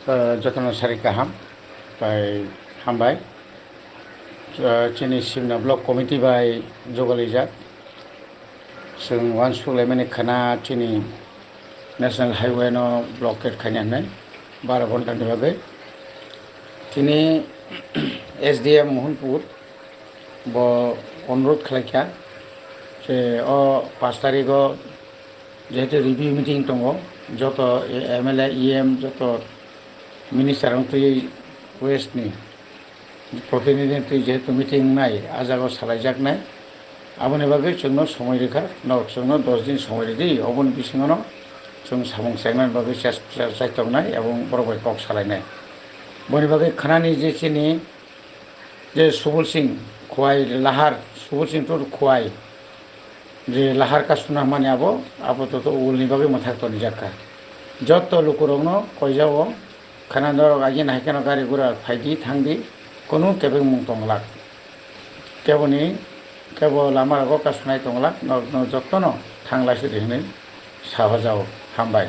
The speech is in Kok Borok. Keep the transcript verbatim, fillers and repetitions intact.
Jotono sari kaham, tai hambai. Chini Simna Block Committee bai jogalijak. Chwng uansuk laimani khwna chini National Highway no blockade khaina hinwi baro ghonta ni bagwi. Tini S D M Mohanpur bo onurodh khlaikha je o pash tarigo jehetu review meeting tongo, joto M L A, E M, joto minister wng twi west ni protinidhi wng twi jehetu meeting wngnai, a jaga o salaijaknai, aboni bagwi chwngno somoi rwkha, nok chwngno dos din somoi rwdi, oboni bisingo no chwng samung chengnani bagwi chest-, chest-, chai tongnai ebong borok bai kok salainai. Boni bagwi khwnani je chini je Subul Singh Khwai lahar, Subul Singh Tor Khwai je lahar kasuna hwnmani abo, abo to, to ulni bagwi mwthak tonijak kha. Joto lukurokno koijao khana norok agini hai kheno gari gura phaidi thangdi, kunu kebengmung tonglak. Keboni, kebo lama rogo kasunai tonglak, norokno jotono thanglai sidi hinwi sahajao. Hambai.